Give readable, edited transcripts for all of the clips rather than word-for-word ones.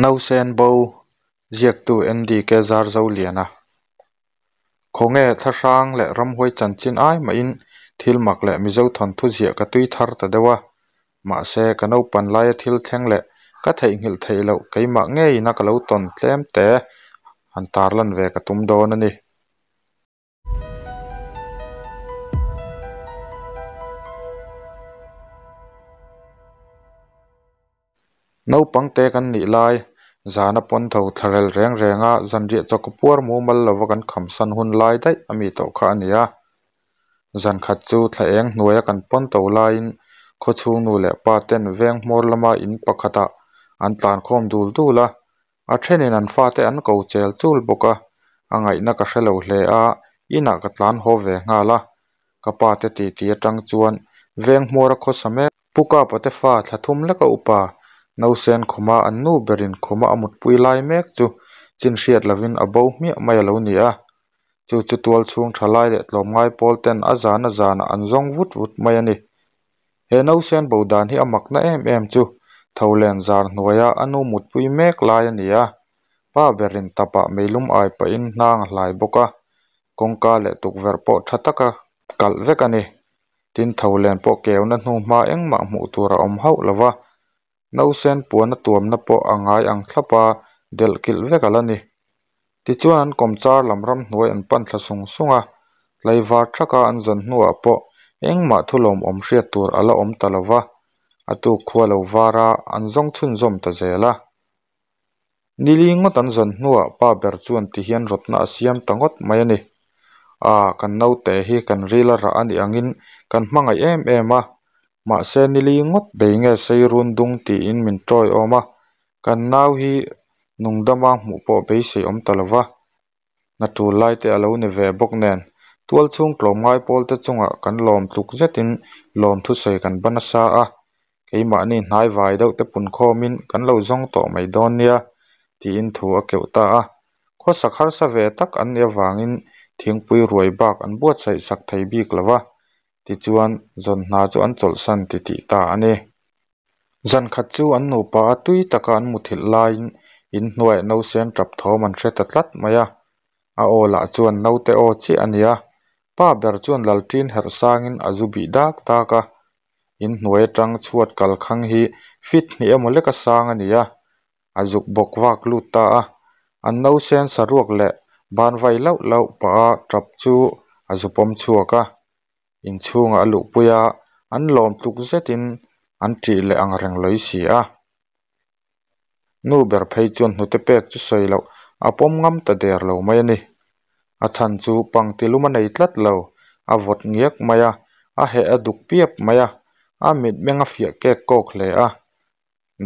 Nausen bo, ziaktu NDK Zarzoliana. Khawnge thlahrang leh ramhuai chanchin ai mahin thil mak leh Mizo thawnthu ziah ka tui thar ta deuh a. Mahse, ka naupan laia thil thleng leh ka theihnghilh theih loh keimah ngeiin a ka lo tawn tlem te han tarlan ve ka tum dawn a ni. Naupang te kan nih lai, zana pawn tho thlarel reng renga zanriah chawkaw puar mumal lova kan khamsan hun lai daih a mi tawh kha a ni a. Zan khat chu thla eng hnuaia kan pawn to laiin khawchhung nu leh pa ten veng hmawr lama in pakhatah an tlankhawm dul dul a, a thenin an fate an ko chel chul bawk a, a ngaihna ka hre lo hle a, inah ka tlan haw ve nghal a. Ka pa te titi atang chuan veng hmawra khawsa mek Pu Kapa te fa thla thum leka upa Nausen khuma an nu berin khuma a mutpui lai mek chu chin hriat lovin a bo hmiah mai a lo ni a. Chu chu tual chhung tha lai leh tlawmngai pawl ten a zan a zanah an zawng vut vut mai a ni. He Nausen bo dan hi a makna em em chu Tholen zar hnuaia a nu mutpui mek lai a ni a. Pa berin tapah meilum ai pahin hnang a hlai bawk a, kawngka leh tukverh pawh tha taka kalh vek a ni. Tin, tholen pawh keuna hnu hma engmah hmuh tur a awm hauh lo va, nausen puana tuamna pawh a ngai ang thlap a, delh kilh vek a la ni. Tichuan an kawmchar lam ramhnuai an pan thla sung sung a, tlaivar thaka an zawn hnuah pawh engmah thulawmawm hriat tur a la awm ta lo va, a tuk khua lo var a, an zawng chhunzawm ta zel a. Nili ngawt an zawn hnuah pa ber chuan ti hian rawtna a siam ta ngawt mai a ni. A, kan naute hi kan ril a rah a nih angin kan hmangaih em em a, mahse nili ngawt bei nge sei run dung tiin min tawiawm a, kan nau hi nungdama hmuh pawh beisei awm ta lo va. Hna tul lai te a lo ni ve bawk nen, tual chhung tlawmngai pawl te chungah kan lawm tluk zetin lawm thusawi kan ba nasa a, keimahni hnai vai deuh te pun khawmin kan lo zawng tawh mai dawn nia tiin thu a keuh ta a. Khawsak harsa ve tak an nih avangin thingpui ruai bak an buatsaih sak thei bik lo va, tichuan zawn hna chu an chawlhsan ti tih ta a ni. Zan khat chu an nupa a tui taka an muthilh laiin in hnuaiah nausen tap thawm an hre ta tlat mai a, a aw lah chuan naute aw chiah a ni a, pa ber chuan lalṭin herh sangin a zu bih dak dak a, in hnuai atang chhuat kal khang hi fit hnih emaw leka sang a ni a, a zuk bawk vak lut ta a, an nausen saruak leh ban vai lauh lauh pah a tap chu a zu pawm chhuak a. Inchhungah a luhpui a, an lawm tluk zetin an ṭih leh ang reng lawi si a. Nu ber phei chuan hnute pek chu sawi loh a pawm ngam ta der lo mai a ni. A chhan chu pangti lum a nei tlat lo, a vawt ngiak mai a, a heh a duk piap mai a, a mitmeng a fiah kek kawk hle a.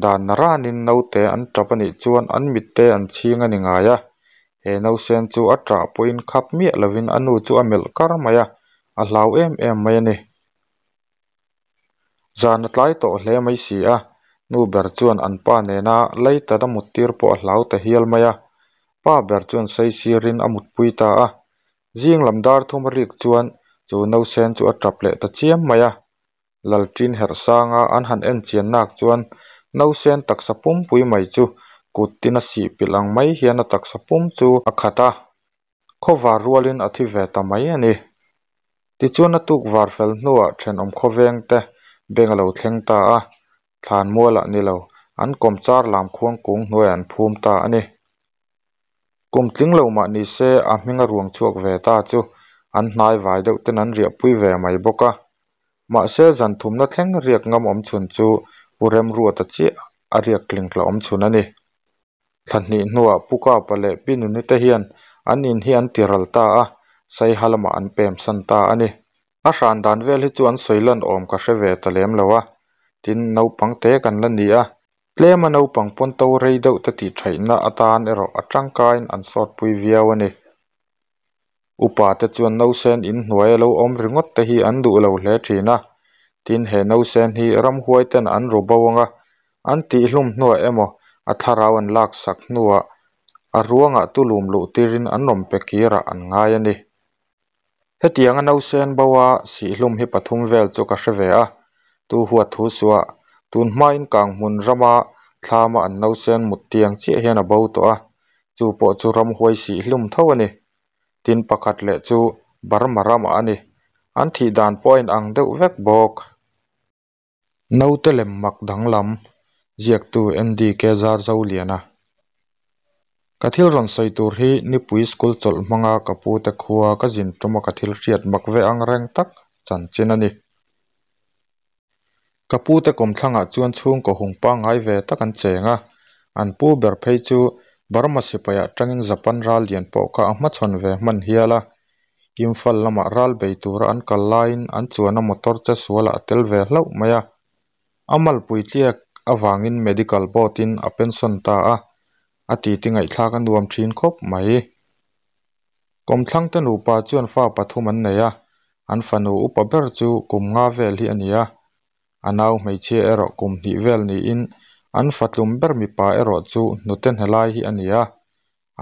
Dan ranin naute an tap a nih chuan an mitte an chhing a ni ngai a, he nausen chu a tah pawhin khap miah lovin a nu chu a melh kar mai a, a hlau em em mai a ni. Zan a tlai tawh hle mai si a, nu ber chuan an pa nena leitat a muttir pawh a hlau ta hial mai a, pa ber chuan saisirin a mutpui ta a, zing lam dar thum a rik chuan chu nausen chu a tap leh ta chiam mai a. Lalṭin herh sanga an han en chian nak chuan nausen taksa pumpui mai chu kut tin a sih pilh ang mai hian a taksa pum chu a khat a, khawvar rualin a thi ve ta mai a ni. Tichuan a tuk var fel hnuah thenawm khawveng te beng a lo thleng ta a, thlan mualah ni lo, an kawmchar lam khuang kung hnuaiah an phum ta a ni. Kum tling lo mah ni se a hming a ruang chhuak ve ta chu an hnai vai deuh ten an riahpui ve mai bawk a. Mahse zan thumna thleng riak ngam awm chhun chu Pu Remruata chiah a riak tling tla awm chhun a ni. Thla hnih hnuah Pu Kapa leh Pi Nuni te hian an in hi an ti ral ta a, Saiha lamah an pem san ta a ni. A hran dan vel hi chu an sawi lan awm ka hre ve ta lem lo a, tin naupang te kan la ni a, tlema naupang pawn to rei deuh te tih thaihna atan erawh a tangkaiin an sawtpui viau a ni. Upa te chuan nausen in hnuai a lo awm ringawt te hi an duh lo hle thin a, tin he nausen hi ramhuai ten an ru bo ang a, an tihhlum hnuah emaw a thlarau an lak sak hnuah a ruangah tulum luh tirin an rawn pe kirah an ngai a ni. Hetianga nausen bo a sihhlum hi pathum vel chu ka hre ve a, tu huat thu suah tun hmain Kanghmun rama Thlama an nausen mut tiang chiah hian a bo tawh a, chu pawh chu ramhuai sih hlum tho a ni. Tin pakhat leh chu Burma ramah a ni. An thih dan pawh a inang deuh vek bawk. Naute lem mak danglam, ziaktu NDK Zarzoliana. Ka thil rawn sawi tur hi nipui school chawlh hmanga ka pu te khua ka zin tuma ka thil hriat mak ve ang reng tak chanchin a ni. Ka pu te kawmthlangah chuan chhungkaw hung pangngai ve tak an cheng a, an pu ber phei chu Burma sipaiah tangin Japan ral lian pawh kha a hmachhawn ve hman hial a. Imphal lamah ral bei tura an kal laiin an chuana motor che sualah a tel ve hlauh mai a. A malpui tliak avangin medical board in a pension ta a, a titi ngaihthlak a nuam thin khawp mai. Kawmthlangte nupa chuan fa pathum an nei a, an fanu upa ber chu kum nga vel hi a ni a. A nau hmeichhia erawh kum hnih vel niin an fatlum ber mipa erawh chu hnute hna lai hi a ni a,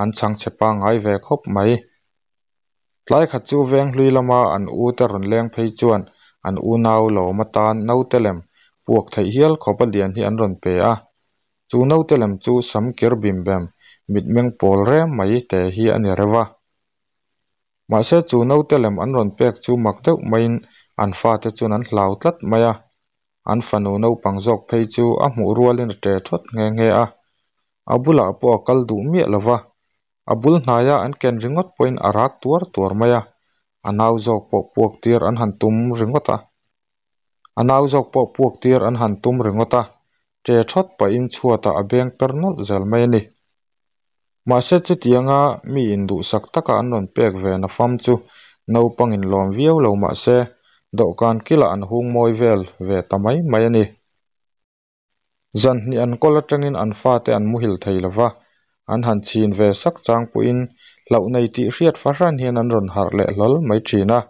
an chhangchhe pangngai ve khawp mai. Tlai khat chu Venghlui lama an u te rawn leng phei chuan an unau lawm atan naute lem puak theih hial khawp a lian hi an rawn pe a. Chu naute lem chu sam kir bim bem, mitmeng pawl rem mai te hi a ni reuh a. Mahse chu naute lem an rawn pek chu mak deuh maiin an fate chuan an hlau tlat mai a. An fanu naupang zawk phei chu a hmuh rualin a ṭe ṭhawt nghe nghe a. A bulah pawh a kal duh miah lo va, a bul hnaia an ken ringawt pawhin a rak tuar tuar mai a, a nau zawk pawh puak tir an han tum ringawt a. A nau zawk pawh puak tir an han tum ringawt a, ṭe ṭhawt pahin chhuatah a beng per nawlh zel mai a ni. Mahse chutianga mi induhsak taka an rawn pek ve na fam chu naupangin lawm viau lo mahse dawhkan kilah an hung mawi vel ve ta mai mai a ni. Zan hnih an kawl atangin an fate an muhil thei lo va, an han chhin ve sak chang pawhin hlauh nei tih hriat fahran hian an rawn harh leh hlawl mai thin a,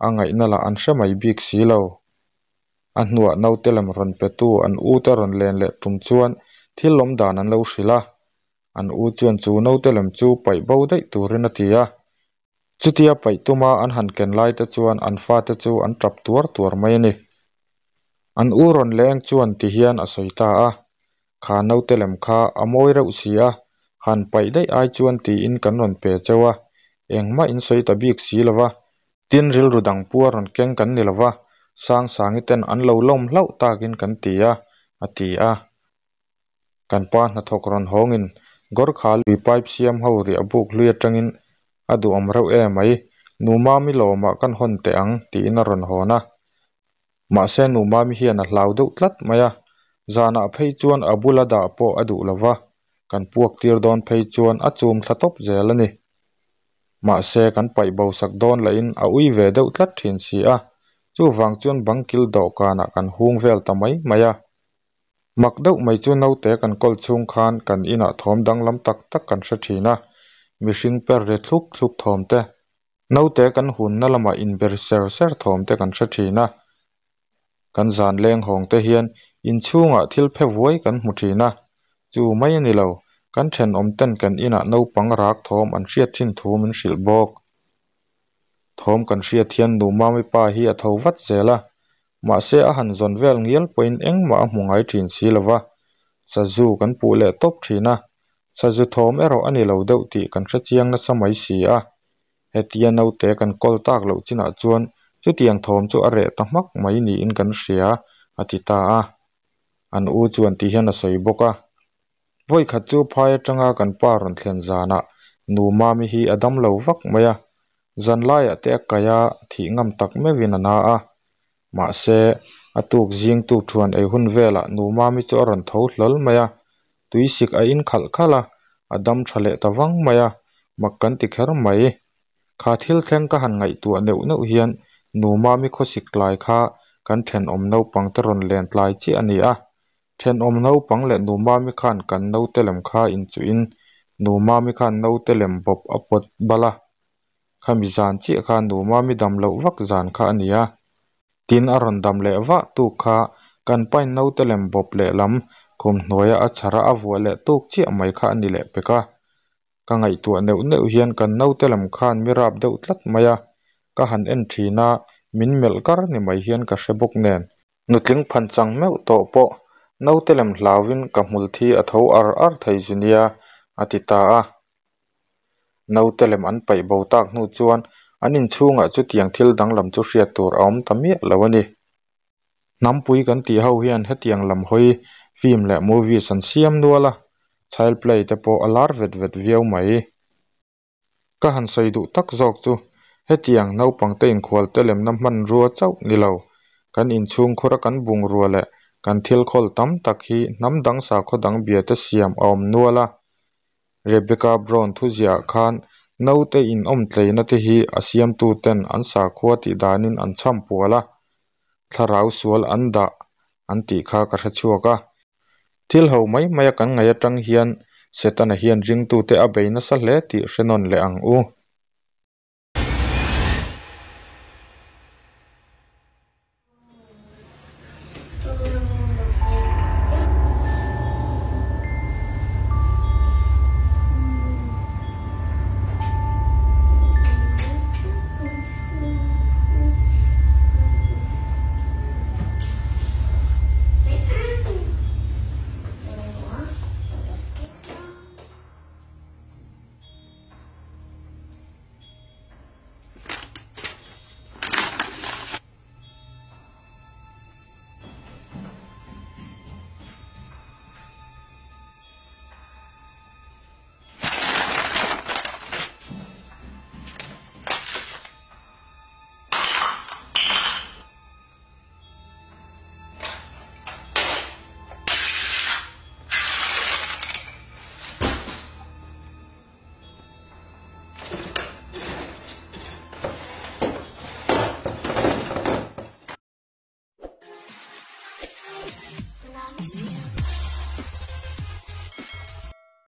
a ngaihna lah an hre mai bik si lo. A hnuah naute lem rawn petu an ute rawn len leh tum chuan thil awm dan an lo hrilh a, an u chuan chu naute lem chu paih bo daih turin a ti a. Chutia paih tuma an han ken lai te chuan an fate chu an tap tuar tuar mai a ni. An u rawn leng chuan ti hian a sawi ta a, Kha naute lem kha a mawi reuh si a, han paih daih ai chuan tiin kan rawn pe cheu a, engmah in sawi ta bik si lo va, tin rilru dang pu a rawn keng kan ni lo va, Sangsangi ten an lo lawm hlauh takin kan ti a, a ti a. Kan pa hnathawk rawn hawngin Gorkha lui pipe siam ho riah buk hlui atangin a duhawm reuh e mai, Nu Mami lawmah kan hawn teh ang tiin a rawn hawn a. Mahse Nu Mami hian a hlau deuh tlat mai a, zanah phei chuan a bula dah pawh a duh lo va, kan puak tir dawn phei chuan a chum thla tawp zel a ni. Mahse kan paih bo sak dawn lahin a ui ve deuh tlat thin si a, chuvang chuan bangkil dawhkanah kan hung vel ta mai mai a. Mak deuh mai chu naute kan kawl chhung khan kan inah thawm danglam tak tak kan hre thin a, mihring per ri thlup thlup thawm te, naute kan hunna lamah inber ser ser thawm te kan hre thin a. Kan zan leng hawng te hian inchhungah thil phe vuai kan hmu thin a, chu mai a ni lo, kan thenawm ten kan inah naupang rak thawm an hriat thin thu min hrilh bawk. Thawm kan hriat hian nu Mami pa hi a tho vat zel a, mahse a han zawn vel ngial pawhin engmah a hmu ngai thin si lo va, sazu kan puh leh tawp thin a, sazu thawm erawh a ni lo deuh tih kan hre chiang nasa mai si a. Hetia naute kan kawl tak loh chinah chuan chutiang thawm chu a reh ta hmak mai niin kan hria, a ti ta a. An u chuan ti hian a sawi bawk a. Vawi khat chu phai atanga kan pa rawn thlen zanah nu Mami hi a dam lo vak mai a, zan laiah te a kaih a, thih ngam tak meuhin a na a. Mahse, a tuk zing tuk thuan ei hun velah nu Mami chu a rawn tho hlawl mai a, tuisik a in khalh khalh a, a dam tha leh ta vang mai a, mak kan ti kher mai. Kha thil thleng ka han ngaihtuah neuh neuh hian nu Mami khawsik tlai kha kan thenawm naupang te rawn len tlai chiah a ni a, Thenawm naupang leh nu Mami khan kan naute lem kha inchuhin nu Mami khan naute lem bawp a pawt bal a. Khami zan chiah kha nu Mami dam loh vak zan kha a ni a. Tin a rawn dam leh vah tuk kha kan pain naute lem bawp lehlam khum hnuaia a chhar a a vuah leh tuk chiah mai kha a ni leh pek a. Ka ngaihtuah neuh neuh hian kan naute lam khan mi rap deuh tlat mai a, ka han en thin a, min melh kar ni mai hian ka hre bawk nen. Nutling phan chang meuh tawh pawh Nautelem hlauvin ka hmulthi a tho ar ar thei zu nia, a ti ta a. Nautelem an paih bo tak hnu chuan an inchhungah chutiang thil danglam chu hriat tur a awm ta miah lo a ni. Hnampui kan tih ho hian hetiang lam hawi film leh movies an siam nual a, child play te pawh a lar vet vet viau mai. Ka han sawi duh tak zawk chu hetiang naupangte inkhualte lemna hmanrua chauh ni lo, kan inchhungkhura kan bungrua leh kan thil khawl tam tak hi hnam dang sakhaw dang bia te siam a awm nual a. Rebecca Brown thuziahah khan naute inawmtleina te hi a siamtuten an sakhua tih danin an chham pual a, thlarau sual an dah an tih kha ka hre chhuak a. Thil ho mai maia kan ngaih atang hian Setana hian ringtute a bei nasa hle tih hre nawn leh ang u.